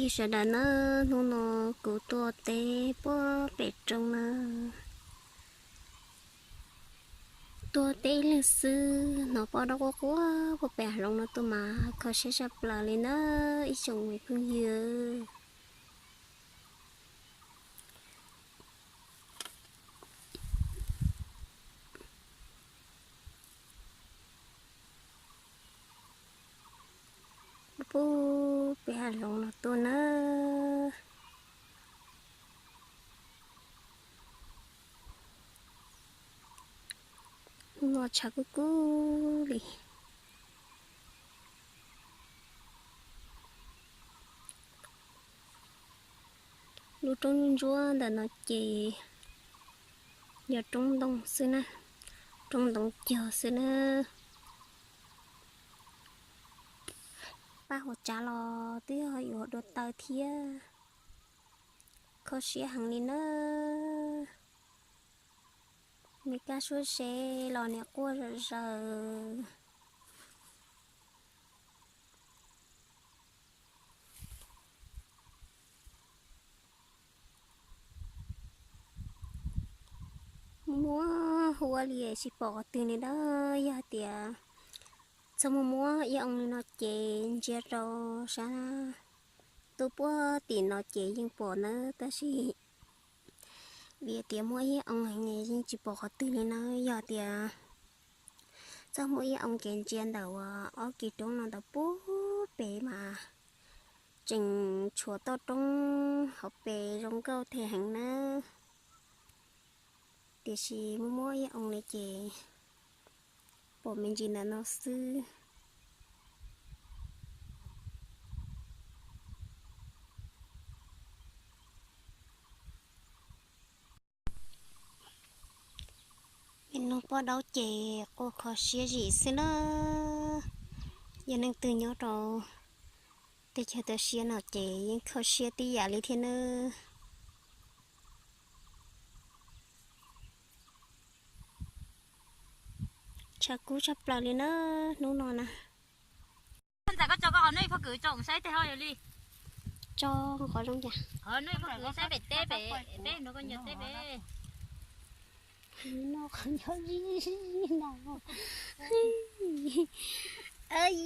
Ib sawv daws na, hnub no kuv tuaj teb puag pem roob na. Tuaj teb ib leeg xwb, hnov poj dab quaj quaj puag pem hav zoov no tuaj mas kho siab tshaj plaws li na ib tsoom phooj ywg. Puag pem hav zoov no tuaj na. Hnub no tshav kub kub li. Lub roob ntsuab ntawm no ces yog roob ntoo xwb na, roob ntoo cog xwb na. Paj huam tsav los twb yog yuav dua taw thiab. Kho siab heev li na. Niag kab suab ze los niag quaj zom zaws. Muaj muaj huab li tsis pom qhov twg li na. Yog tias txhob muaj muaj ib oo li no ces ntsia rau sab tuaj puag tim no ces yeej pom na, tab sis vim tias muaj ib oo yeej tsis pom qhov twg li na. Yog tias txhob muaj ib oo ces ntsia ntawm uas ob kis roob no ntawm puag pem mas tseem tshuav toj roob hauv pes zoo nkauj thiab heev na. Tiam sis muaj muaj ib oo li ces pom me ntsis ntawm no xwb. Me noog poj daub ces quaj kho siab zim xwb na. Yog leej twg nyob rau teb chaws toj siab no ces yeej kho siab tib yam li thiab nawb. Tshav kub tshaj plaws li na hnub no na. Ntxawm koj tso koj qhov no ib phab kwv tso saib tej ho yog li. Tso qhov zoo cas. Qhov no ib phab kwv saib pem teb pem, peb nrog koj ncaws teb pem. No qhov nyob no.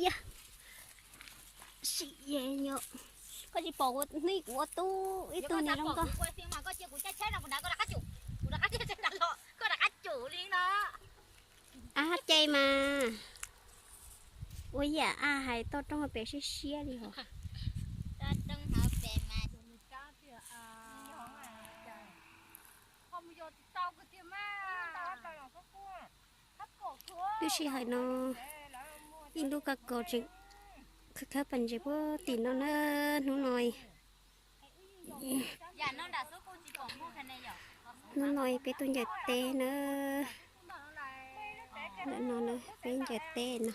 Yog sim yos, koj tsis pom hnub kuv ua tub ib tug niag zoo nkauj. Koj cia kuv caij tsheb no kuv rov qab, kuv rov qab caij tsheb los koj rov qab cum li no. Ab, caij mas. Ua yam ab hais toj roob hauv pes siab siab li hos. Twb sij hawm no, ib ntu kaj kaus tseem khawb khawb pas ntses puag tim no na hnub no. Hnub no peb tuaj ncaws teb na. Ntawm no na peb ncaws teb no.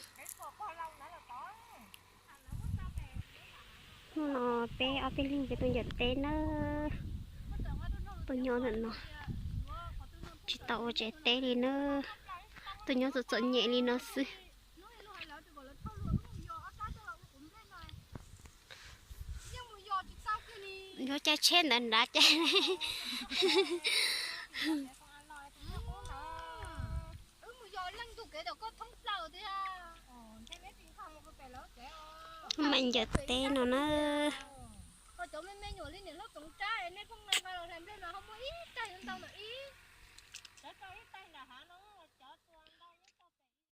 Hnub no peb ob peb leeg peb tuaj ncaws teb na. Tuaj nyob ntawm no, tsis tau ua tsev teb li na. Tuaj nyob txom txom nyem li no xwb. Yuav caij tsheb ntawd nrad caij. Mam ncaws teb no na.